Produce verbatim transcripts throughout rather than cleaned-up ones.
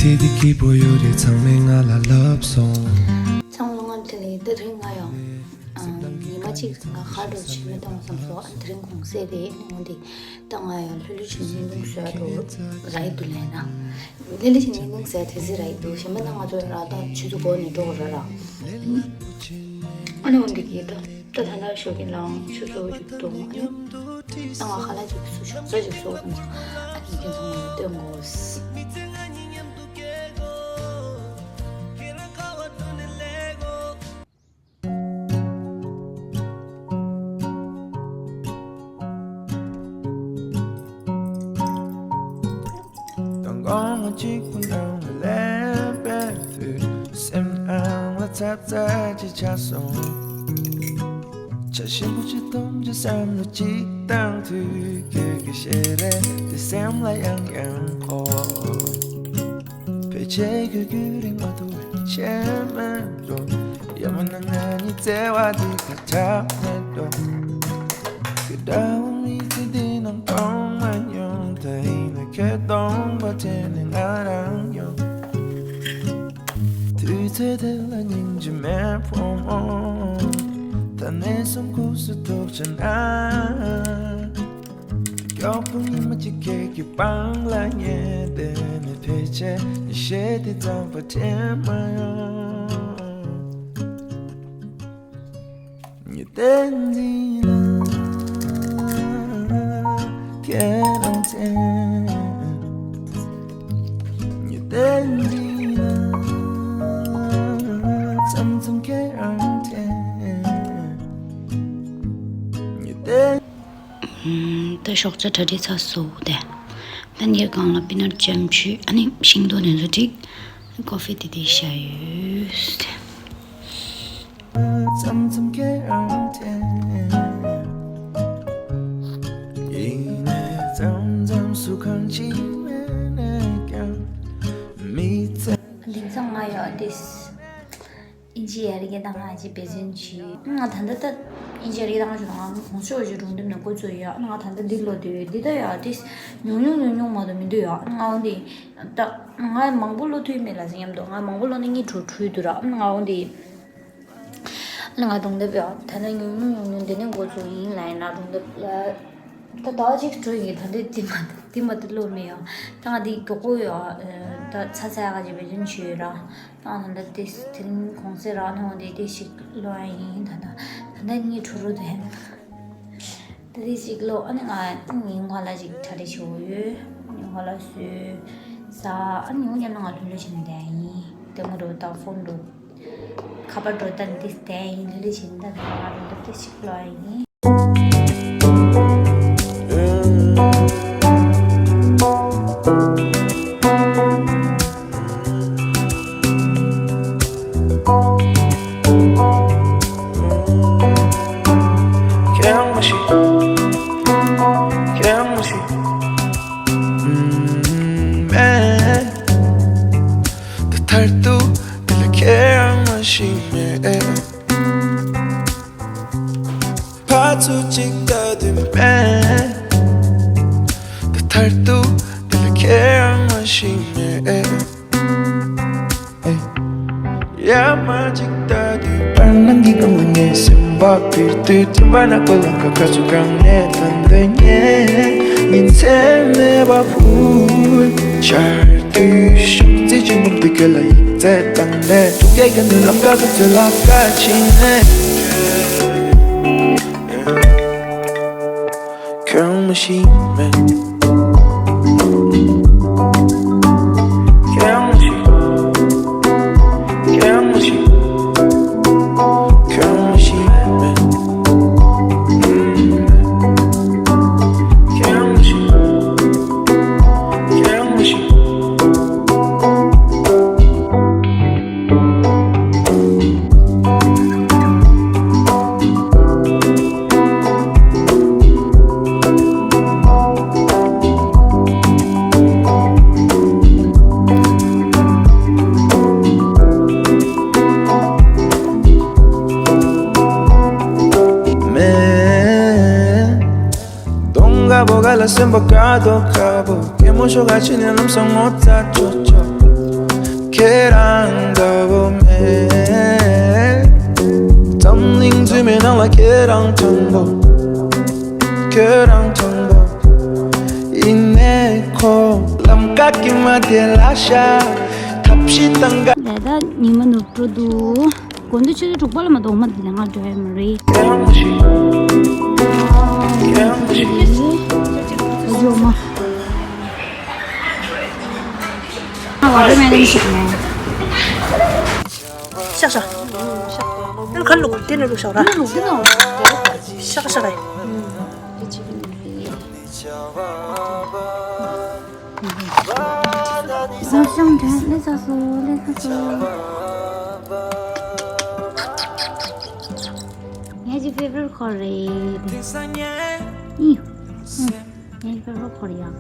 དེ་དེ་སྐྱིད་པོ་ཡོད་རེད། ཚང་མས་ང་ལ་ལབ་སོང་། ཚང་མ་ལ་དེ་ལས་དེ་རིང་ང་ཡང་ཉི་མ་གཅིག་ང་ཁ་དྲོ་ཆེ་མེ་གཏོང་བསམ་སོང་། ཨ་དེ་རིང་གུང་སེང་རེད། ཨ་ནི་འོན་ཏེ་ད་ང་ཡང་ལྷོད་ལྷོད་བྱས་ཉིན་གུང་ཟེར་འགྲོ་ར་ཡི་འདུག་ལབ་ན། ལྷོད་ལྷོད་བྱས་ཉིན་གུང་ཟེར་དེ་ཟེར་ར་ཡི་འདུག་གཞན་པ་ན་ང་ཚོ་ར་ད་ཆུ་ཚོད་དགུ་ནས་འགྲོ་དགོས་ར་ར། ཨ་ནི་འོན་ཏེ་གི་ད། ད་ད་ལྟ་ཞོགས་ཀྱི་ལངས་ཆུ་ཚོད་དགུ་ཅིག་འདུག་ཨ་ནི་ད་ང་ཁ་ལག་ཅིག་བཟོ། ཞོགས་ཇ་ཅིག་བཟོ་དགོས། ཨ་ནི་ཁྱེད་ཚང་མ་ལ་སྟོན་དགོས། དང་དགོང་མོ་གཅིག་པུ་ནང་ལ་སླེབས་པའི་དུས། སེམས་ནང་ལ་ཚ་ཚ་ཅིག་ཆགས་སོང་། ཆ་ཞིམ་པོ་ཅིག་འཐུང་བྱས་བསམ་བློ་ཅིག་བཏང་དུས། ཁྱོད་ཀྱི་ཞལ་རས་དེ་སེམས་ལ་ཡང་ཡང་འཁོར། ཕལ་ཆེར་ཁྱོད་ཁྱོད་རིང་མ་ཐུག་བྱས་མེད་འགྲོ། ཡང་མིན་ན་ང་གཉིས་བརྩེ་བ་འདི་ཁ་ཁྲག་མེད་འགྲོ། ཁྱོད་འདྲ་བོ་མི་ཚེ་འདི་ནང་མཐོང་མ་མྱོང་། ད་ཡིན་ན་ཁྱོད་སྟོང་པ་དྲན་ནས་ང་རང་ཡོང་། དུས་ཚོད་དེ་ལ་སྙིང་རྗེ་མེད་ཕོ་མོ། ད་ནས་བཟུང་ཁུག་སུ་ཐུག་བྱས་ན། མགྱོགས་པོ་ཉི་མ་གཅིག་ཁྱེད་ཀྱི་པང་ལ་ཉལ་བསྡད་ནས། ཕལ་ཆེར་ཉིན་ཤས་འདི་རྩམ་པ་དྲན་མ་ཡོང་། ཉི་ཟླ་འཛིན་ན་ཁྱེད་རང་དྲན། ཉི་ཟླ་འཛིན་ན་མཚམས་མཚམས་ཁྱེད་རང་དྲན། ཉི་ཟླ། ད་ཞོགས་ཇ་གྲ་སྒྲིག་ཚར་སོང་སྟེ། ད་འདིར་སྒང་ལ་པི་ནཊ་ཇེམ་བྱུས། ཨ་ནི་ཤིང་ཏོག་དེ་ཚོ་བསྒྲིགས། ཀོ་ཧྥི་དེ་དེ་བཞག་ཡོད། མཚམས་མཚམས་ཁྱེད་རང་དྲན། ཡིན་ནའི་མཚམས་མཚམས་སུ་གང་ཅི་མེད་ནས་ཀྱང་། མི་ཚེ། དེང་སང་ང་ཡོད་དེ། ཨིན་ཇི་ཡ་རིགས་ཀྱི་ནང་ང་ཅིག་འབད་བརྩོན་བྱས། ང་ད་ལྟ་ད་ཨིན་ཇི་ཡ་རིགས་ཀྱི་ནང་ང་ཞུ་ང་གོང་ཆེ་བ་ཞིག་སྒྲུང་འདེབས་ནས་འགོ་བཙུགས་ཡོད། ང་ད་ལྟ་འདི་ཀློག་བསྡད་ཡོད། འདི་ད་ཡ་ཏིས་ཉུང་ཉུང་ཉུང་ཉུང་མ་གཏོགས་མི་འདུག་ཡ། ང་འོན་ཏེ་ད་ང་མང་པོ་ཀློག་ཐུབ་མེད་ལ་ཟེར་སྙམ་འདུག་ང་མང་པོ་ཀློག་ན་གཉིད་འགྲོ་འགྲོ་འདུག་ར། ང་འོན་ཏེ་ང་སྒྲུང་འདེབས་ཡ་ད་ལྟ་ཉུང་ཉུང་ཉུང་ཉུང་འདི་ནས་འགོ་བཙུགས་ཡིན་ལབ་ཡིན་ན། སྒྲུང་འདེབས་ལ་ད་ཟླ་བ་གཅིག་འགྲོ་ཡིན། ད་ལྟ་འདི་མ་འདི་མ་གཏོགས་ཀློག་མེད་ཡ། ད་ང་འདི་མགྱོགས་པོ་ཡ་ད་ཚ་ཚ་ཡག་ག་ཅིག་འབད་བརྩོན་བྱས་ཡོད་ར། ཨ་ད་ལྟ་དེ་དེ་རིང་གོང་ཚེ་རང་ནང་དེ་དེ་ཞིག་ཀློག་ཡ་ཡིན། ད་ལྟ་ད་ལྟ་གཉིད་འཕྲོ་རུ་དེ་ད་དེ་ཞིག་ཀློག་ཨ་ནི་ང་ཉིན་གང་ལ་ཞིག་གྲ་སྒྲིག་བྱེད་དགོས་ཡོད། ཉིན་གང་ལ་བཟོས་ཟ། ཨ་ནི་ཉིན་གང་ལ་ང་ལྷོད་ལྷོད་བྱས་ནས་བསྡད་ཡིན། ལྟད་མོ་འགྲོ་དང་ཕོན་འགྲོ་ཁ་པར་འགྲོ་དང་དེ་བསྡད་ཡིན། ལྷོད་ལྷོད་བྱས་ནས་ད་ང་ལ་དེ་ཞིག་ཀློག་ཡ་ཡིན། ཕར་ཚུར་གཅིག་ལྟ་དུས་མེད། ད་མཐར་ཐུག་འདི་ལ་ཁྱེད་རང་མ་ཤེས་མེད། ཡ་མ་གཅིག་ལྟ་དུས་བར་སྣང་གི་སྒང་ལ་ངའི་སེམས་པ་འཕུར་དུས། དྲན་པ་ནག་པོ་ལམ་ཁ་ཁ་ཚུར་གང་ནས་ཐོན་འདོད་ཉེན་ཉིན་མཚན་མེད་པ་འཕུར་འཆར་དུས། ཤུགས་རྩེ་ཆེན་པོ་འདི་ག་ལ་ཡིག་ཚད་བཏང་ནས། ཐུགས་རྗེ་ག་ནས་ལམ་ཁ་ཁ་ཚུར་ལག་ཁ་ཕྱིན་ནས། ཁྱོད་མ་ཤེས་མེད། ཁྱོད་མ་ཤེས། ཁྱོད་མ་ཤེས། ཁྱོད་མ་ཤེས་མེད། ཁྱོད་མ་ཤེས། ཁྱོད་མ་ཤེས། མེད། གདོང་དཀར་པོ་ག་ལ་སེམས་པ་དཀར་དོ་དཀར་པོ། སྐྱེད་མོས་ཤོག་ག་ཕྱི་ནས་ལམ་སང་ངོ་ཚ་ཆོག་ཆོག་ཁྱེད་རང་འདྲ་བོ་མེད། འཛམ་གླིང་འཛུལ་མའི་ནང་ལ་ཁྱེད་རང་དང་པོ། ཁྱེད་རང་དང་པོ། ཡིན་ནས་ཁོ་ལམ་ཀ་ཀྱི་མ་དེ་ལ་ཤ་ཐབས་ཤེས་བཏང་ག་ད་ལྟ་ཉི་མ་ནུབ་འགྲོ་འདུག་དགོང་དྲོ་ཆུ་ཚོད་དྲུག་པ་ལ་མ་གཏོགས་མ་དེ་ལས་ང་འགྲོ་ཡ་མ་རེད། ཨ་ཇོ་མ། ཨ་ཝ་ཊར་མེ་ལོན་ཞིག་ནས། ཤག་ཤག་ཨ་ཁ་ལུག་དེ་ནས་ལུག་ཤག་ར། ཤག་ཤག་ཨེ། ཟ་ཤང་དྲན་ལེ་ཟ་སོ་ལེ་ཟ་སོ། ངའི་ཕེ་ཝ་རི་ཊི་ཁོ་རེད། ཨི། ངའི་ཕེ་ཝ་རི་ཊི་ཁོ་རེད་ཡ།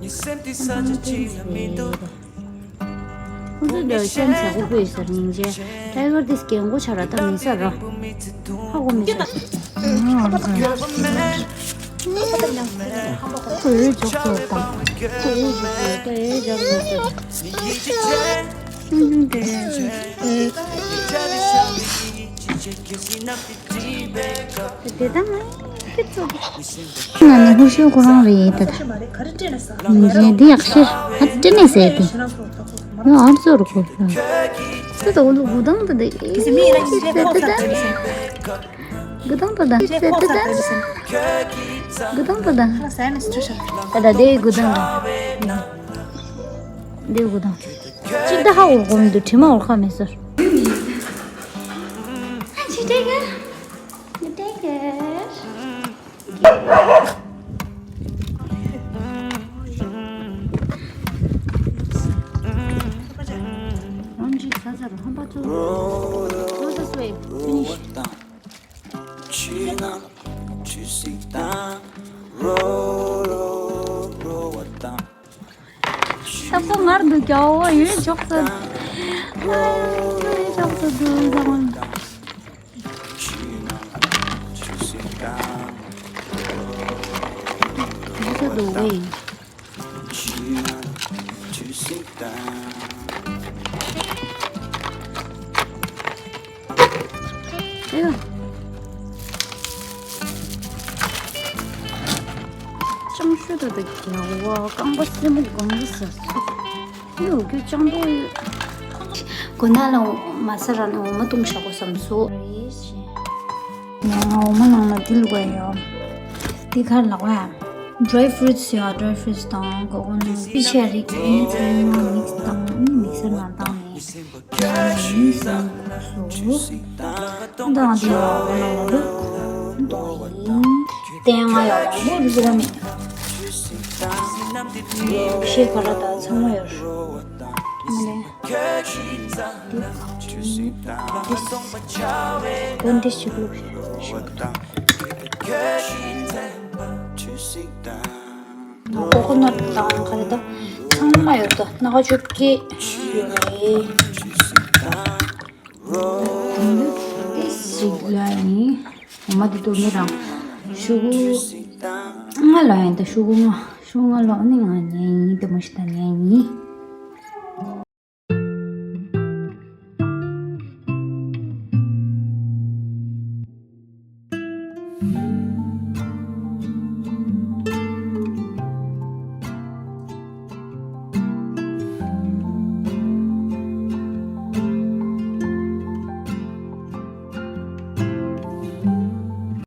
ཁོ་ཚོ་འདིར་སེམས་ཆག་སྒོ་སྤོས་ཟེར་སྙིང་རྗེ། ཌ་རའི་ཝར་དེ་རྒན་གོག་ཆགས་ར་ད་མི་ཟེར་ར། ཧ་གོ་མི་ཟེར། ཨོ་ཡོད་ཅོག་ཙེ་དང་། ཨོ་ཡོད་ཅོག་ཙེ་ད་ཡོད་ཅོག་ཙེ། ཆུང་ཆུང་དེ། དེ་དང་ང་ཁྱེད་ཚོ། ང་ནི་ཧུར་ཤོད་ཁོ་རང་རེད་ད་ད། ངས་འདི་ཡག་ཤེར་ཧ་ཏྲི་ནས་ཟེར་ཏེ། ཡང་ཨར་ཙོ་རུ་གོ་ད། ད་ད་འུ་ལུ་གུ་དང་ད་ད། གུ་དང་ད་ད། གུ་དང་ད་ད། གུ་དང་ད་ད། ད་ད་དེ་གུ་དང་ད། དེ་གུ་དང་། གཅིག་ད་ཧ་འོར་གོ་མི་འདུག་དྲི་མ་འོར་ཁ་མེད་ཟེར། ཨ་ཅི་དྲན་གི། ཡ་དྲན་གི། རང་གཅིག་ཟ་ཟ་རུ་ཧམ་པ་ཚོ། ཧམ་པ་ཚོ་ཧྥི་ནིཤ། ཆུ་ནང་ཆུ་སྲིན་དང་རོ་རོ་རོ་བ་དང་། ས་པོ་ངར་འདུག་ཀྱ་འོ་ཡོད་ཅོག་ཙེ། ཡོད་ཅོག་ཙེ་འདུག་ཟ་མ། ཡོད་ས་འདུག་བས། ཨེ་ཡ། ཅང་ཤོས་ད་ད་གྱ་བ་རྐང་པ་སེན་མོ་གང་གི་ཟ་སོ། ཡོད་རྒྱུ་ཅང་པོ་ཡོད། གོ་ན་ལ་མ་ས་ར་ནས་འོ་མ་བཏུང་བཞག་གོ་བསམ་སོ། ང་འོ་མ་ནང་ལ་དེ་བླུགས་པ་ཡོད། དེ་གར་ལག་པ་ཡ། ཌ་རའི་ཧྥུ་རུ་ཊི་སི་ཡ། ཌ་རའི་ཧྥུ་རུ་ཊི་སི་དང་གོ་ཀོ་ནཊ་པི་ཆ་རིགས་ཨེ་ནི་ཚང་མ་མིག་སི་བཏང་ནི་མིག་སར་ནང་བཏང་ནས། ཡིན་ཟེར་སོ། ད་འདི་ཡོད་ནང་ལ་འདུག་ཡིན། ཏན་ང་ཡོད་ལ་ལོ་རུ་ཟེར་མི། ཤེས་ག་ར་ད་ཚང་མ་ཡོད། ང་ལས། འདི་འདི་ཞིག་ལུགས་ཤིག་ཤོད། ཀོ་ཀོ་ནཊ་དང་ག་རེ་ད་ཚང་མ་ཡོད་ད། སྣ་ཁ་ཆུ་སྐྱེས་ཡོད་རེད། འདི་ཞིག་ལ་ཡིན། འོ་མ་འདི་དུ་མི་རང་ཤུ་གུ་ལྔ་ལ་ཡིན་ད། ཤུ་གུ་ལྔ། ཤུ་གུ་ལྔ་ལོ་ནི་ང་ཉན་ཡིན་ད། མ་ཤི་ད་ཉན་ཡིན།